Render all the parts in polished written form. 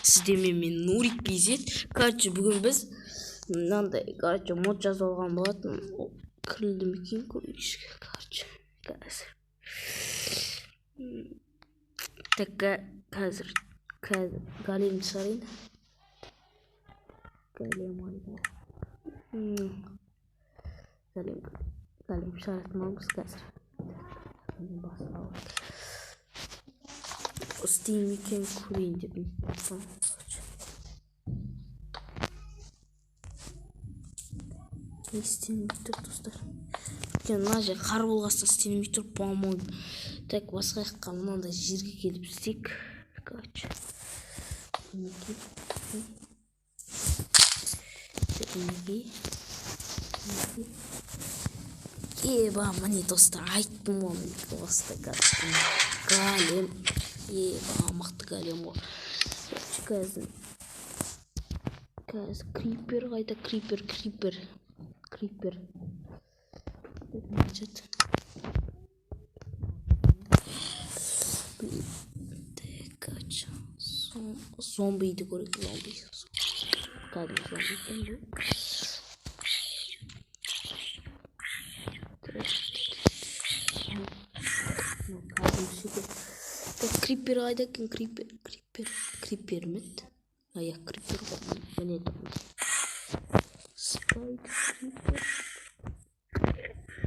Сіздермен мен, Нурик KZ. Короче, бүгін біз мынандай, короче, мод жазып алған болатын. Кірілді ме екен, көрейікші. Короче, қазір. Так, қазір големді шығарайын. Голем қайда? Голем шығаратын боламыз қазір. Басқа істей ме екен, көрейін деп. Не істелмей тұр, достар? Өйткені мына жер қар болғасын, істелмей тұр, по моему. Так, басқа жаққа, мынандай жерге келіп істейік. Короче, мінекей, мінекей, мінекей. Еба, міне, достар, айттым ғой, мінекей, осылай голем. Еба, мықты голем ғой. Короче, қазір крипер қайда? Крипер, крипер, крипер. Значит, так, короче, зомбиді көрейік, зомби. Кәдімгі зомби екен бұл. Кәдімгі екен. Так, крипер қайда екен? Крипер, крипер, крипер ме еді? А, иә, крипер ғой, міне. Спайдер, крипер.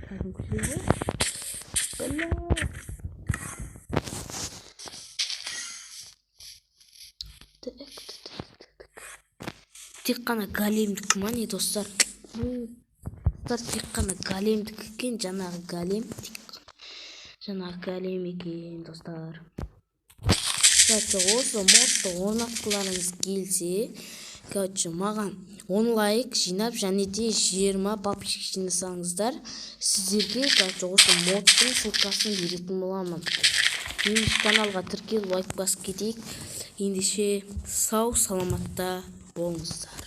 Кәдімгідей ғой. Бля. Так, так, так, так. Тек қана големдікі ма, не, достар? Достар, тек қана големдікі екен, жаңағы голем, тек жаңағы голем екен, достар. Короче, осы модты орнатқыларыңыз келсе, короче, маған 10 лайк жинап және де 20 подписчик жинасаңыздар, сіздерге, короче, осы модтың ссылкасын беретін боламын. Менің каналға тіркеліп, лайк басып кетейік. Ендеше, сау саламатта болыңыздар.